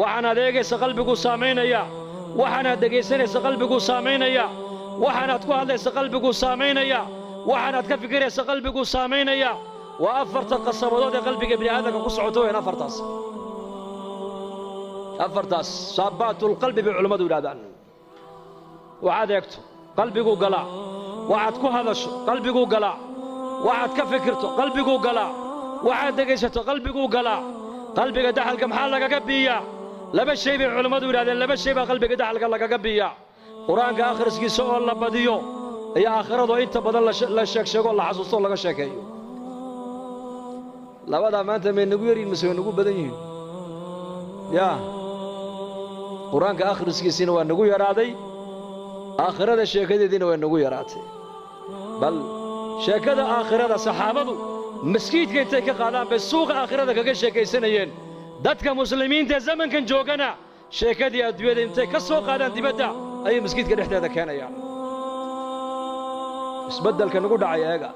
Waxaanaad eegaysa qalbiguu saamaynaya, waxaanaad dhegaysanaysa qalbiguu saamaynaya, waxaanaad ku hadlaysa qalbiguu saamaynaya, waxaanaad ka fikiraysa qalbiguu saamaynaya. Waa afarta qasabadood ee qalbiga bini aadamka ku socoto weyn afartaas. Afartaas saabaatulqalbi bay culammadu yidhahdaan. Waxaad eegto qalbiguu galaa, waxaad ku hadasho qalbiguu galaa, waxaad ka fikirto qalbiguu galaa, waxaad dhegaysato qalbiguu galaa. Qalbiga daxalka maxaa lagaga biiyaa? Laba shay bay culammadu yidhahdeen. Laba shay baa qalbiga daxalka lagaga biiyaa: qur-aanka akhriskiisa oo la badiyo iyo aakhiradoo inta badan la sheeg sheego, la xasuusto oo laga sheekeeyo. Labadaa maanta may nagu yaryihin mise way nagu badan yihiin? Yaa qur-aanka akhriskiisiina waa nagu yaraaday, aakhirada sheekadeediina waa nagu yaraatay. Bal sheekada aakhirada saxaabadu maskiidka intay ka qaadaan bay suuqa aakhirada kaga sheekaysanayeen. Dadka muslimiinta zamankan joogana sheekadii adduunyada intay ka soo qaadaan dibadda ayay maskiidka dhexdeeda keenayaan. Isbeddelka nagu dhacay eega.